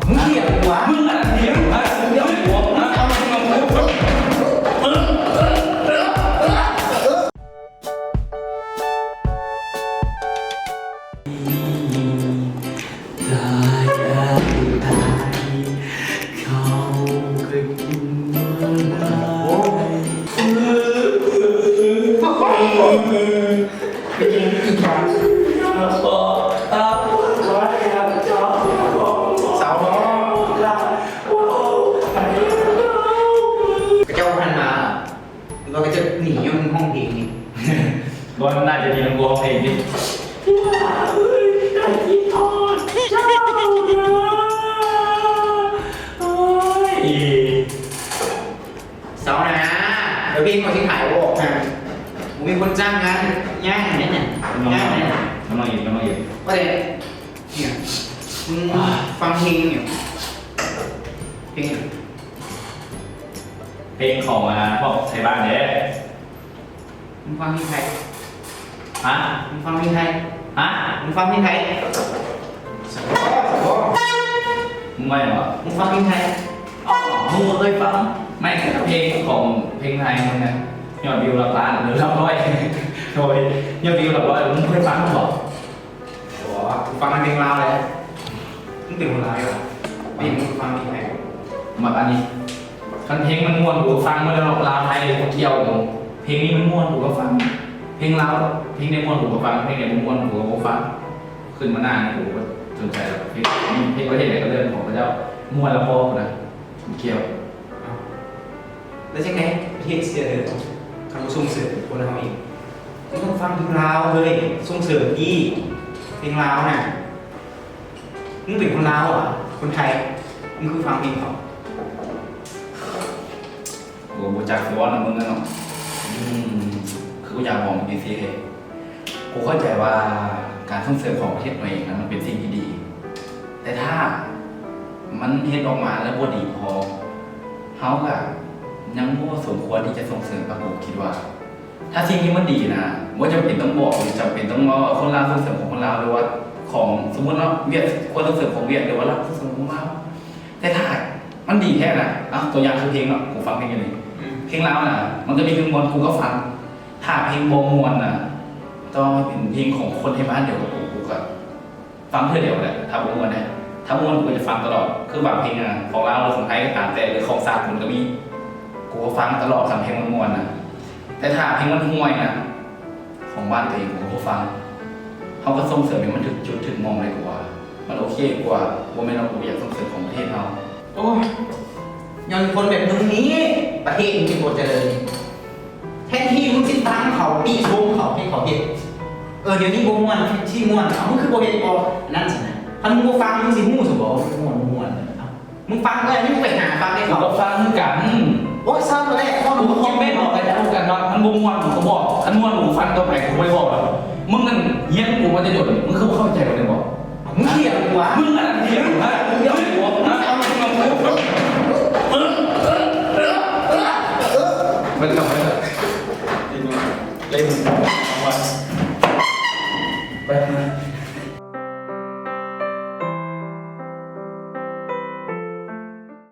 ມຶງຖຽງກູຫວາ? ມຶງອັນຖຽງກູຫວາ? ເອົາມາ ເອົາມາ. ຕາຍ ຕາຍ ຕາຍ ເຂົາກໍກິນບໍ່ໄດ້. ເຈົ້າຫັ້ນນະ ຫຼືວ່າເຂົາເຈົ້າໜີຍ້ອນຮ້ອງເພງນີ້? ບໍ່ ໜ້າຈະໜີນຳພວກຮ້ອງເພງຕິ. ເຈົ້ານະ ເຊົານະ ດຽວເພງເຂົາຊິຂາຍບໍ່ອອກນະ ບໍ່ມີຄົນຈ້າງງານ. ຍ່າງແນ່ນະ ຍ່າງແນ່ນະ. ນ້ອງອີກ ນ້ອງອີກ ວ່າແຕ່ ເອີຍ ມຶງຟັງເພງຫຍັງ? ເພງຫຍັງ? ເພງຂອງ ອາ ພວກໄທບ້ານເດ້. ມຶງຟັງເພງໃຜ? ຮະ? ມຶງຟັງເພງໃຜ? ຮະ? ມຶງຟັງເພງໃຜ? ສະໂພ ສະໂພ ມຶງວ່າຫຍັງວະ? ມຶງຟັງເພງໃຜ? ອໍ ມຶງບໍ່ເຄີຍຟັງ. ແມ່ນເພງຂອງ ເພງໄທຫັ້ນນະ ຍອດວິວຫຼັກລ້ານ ຫຼື ຫຼັກຮ້ອຍ. ໂດຍ ຍອດວິວຫຼັກຮ້ອຍ ມຶງເຄີຍຟັງບໍ່? ບໍ່ ກູຟັງແຕ່ເພງລາວແຫຼະ. ມຶງເປັນຄົນລາວຫວະ? ບໍ່ເຫັນມຶງຟັງເພງໃດ. ມັກອັນນີ້ ຄັນເພງມັນມ່ວນ ກູກໍຟັງໝົດແລ້ວເນາະ. ລາວໄທບໍ່ກ່ຽວ. ເພງນີ້ມັນມ່ວນ ກູກໍຟັງ. ເພງລາວ ເພງໃດມ່ວນ ກູກໍຟັງ, ເພງໃດບໍ່ມ່ວນ ກູກໍບໍ່ຟັງ. ຂຶ້ນມາໜ້ານີ້ ກູບໍ່ສົນໃຈແລ້ວ. ເພງ ເພງປະເທດໃດກໍເລື່ອງຂອງເຂົາເຈົ້າ. ມ່ວນແລ້ວພໍນະ ບໍ່ກ່ຽວ. ເອົ້າ ແລ້ວຈັ່ງໃດປະເທດຊິຈະເລີນ ຄັນບໍ່ສົ່ງເສີມຄົນເຮົາເອງ? ມຶງຕ້ອງຟັງເພງລາວເວີຍ ສົ່ງເສີມດີ ເພງລາວນະ. ມຶງເປັນຄົນລາວຫວາ? ຄົນໄທ? ມຶງຄືຟັງເພງເຂົາ? ໂອ້ ບໍ່ຈັກຊິເວົ້ານຳມຶງແລ້ວເນາະ. ອືມ ຄືຢາກບອກເມື່ອກີ້ຊີ້ເດ. ກູເຂົ້າໃຈວ່າການສົ່ງເສີມຂອງປະເທດຕົວເອງນັ້ນ ມັນເປັນສິ່ງທີ່ດີ, ແຕ່ຖ້າມັນເຮັດອອກມາແລ້ວບໍ່ດີພໍ, ເຮົາກະຍັງບໍ່ສົມຄວນທີ່ຈະສົ່ງເສີມ. ປາກູຄິດວ່າ ຖ້າສິ່ງທີ່ມັນດີນະ ບໍ່ຈຳເປັນຕ້ອງບອກ ຫຼື ຈຳເປັນຕ້ອງເວົ້າວ່າຄົນລາວສົ່ງເສີມຂອງຄົນລາວ ຫຼືວ່າຂອງ ສົມມຸດເນາະ ຫວຽດຄວນສົ່ງເສີມຂອງຫວຽດ ຫຼືວ່າລາວສົ່ງເສີມຂອງລາວ. ແຕ່ຖ້າມັນດີແທ້ນະ ເອົາ ຕົວຢ່າງຄືເພງເນາະ ກູຟັງເພງຢູ່ນີ້ ອືມ ເພງລາວນະ ມັນກໍມີເພງມ່ວນ ກູກໍຟັງ. ຖ້າເພງບໍ່ມ່ວນນະ ຕໍ່ໃຫ້ເປັນເພງຂອງຄົນໃນບ້ານດຽວກັບກູ ກູກໍ ຟັງເທື່ອດຽວແຫຼະ ຖ້າບໍ່ມ່ວນເດ້. ຖ້າມ່ວນ ກູກໍຈະຟັງຕະຫຼອດ. ຄືບາງເພງອະ ຂອງລາວ ຫຼື ຂອງໄທກໍຕາມແຕ່ ຫຼື ຂອງສາກົນກໍມີ ກູກໍຟັງຕະຫຼອດ ຄັນເພງມັນມ່ວນນະ. ແຕ່ຖ້າເພງມັນຫ່ວຍນະ ຂອງບ້ານຕົວເອງ ກູກໍບໍ່ຟັງ. ເຮົາກໍສົ່ງເສີມໃຫ້ມັນຖືກຈຸດຖືກໝ່ອງໄດ້ກວ່າ ມັນໂອເຄກວ່າ. ບໍ່ແມ່ນວ່າກູບໍ່ຢາກສົ່ງເສີມຂອງປະເທດເຮົາ. ໂອ້ຍ ຍ້ອນຄົນແບບມຶງນີ້ ປະເທດມັນຈຶ່ງບໍ່ຈະເລີນ. ແທນທີ່ມຶງຊິຟັງເຂົາ ຕິຊົມເຂົາ ໃຫ້ເຂົາເຮັດ ເອີ ດຽວນີ້ບໍ່ມ່ວນ ຊິມ່ວນ ເອົາ ມຶງຄືບໍ່ເຮັດບໍ່ ອັນນັ້ນຊັ້ນນະ. ຄັນມຶງບໍ່ຟັງ ມຶງຊິຮູ້ຊັ້ນບໍ່ວ່າມັນມ່ວນບໍ່ມ່ວນ? ເອົາ ມຶງຟັງແລ້ວ ມຶງໄປຫາຟັງໃຫ້ເຂົາ. ກູກໍຟັງຄືກັນ. ໂອ້ຍ ເຊົາແລ້ວ ເພາະມຶງຄອມເມັນອອກໄປຄືກັນວ່າມັນບໍ່ມ່ວນ ກູກໍບອກ. ຄັນມ່ວນ ກູຟັງຕໍ່ໄປ ກູບໍ່ໄດ້ບອກແລ້ວ. ມຶງນັ້ນຮຽນກູມາແຕ່ດົນ ມຶງຄືບໍ່ເຂົ້າໃຈກູແດ່ບໍ່? ມຶງຖຽງກູຫວາ? ມຶງອັນນັ້ນຖຽງກູຫວາ? ໄປເລີຍ ໄປເລີຍ.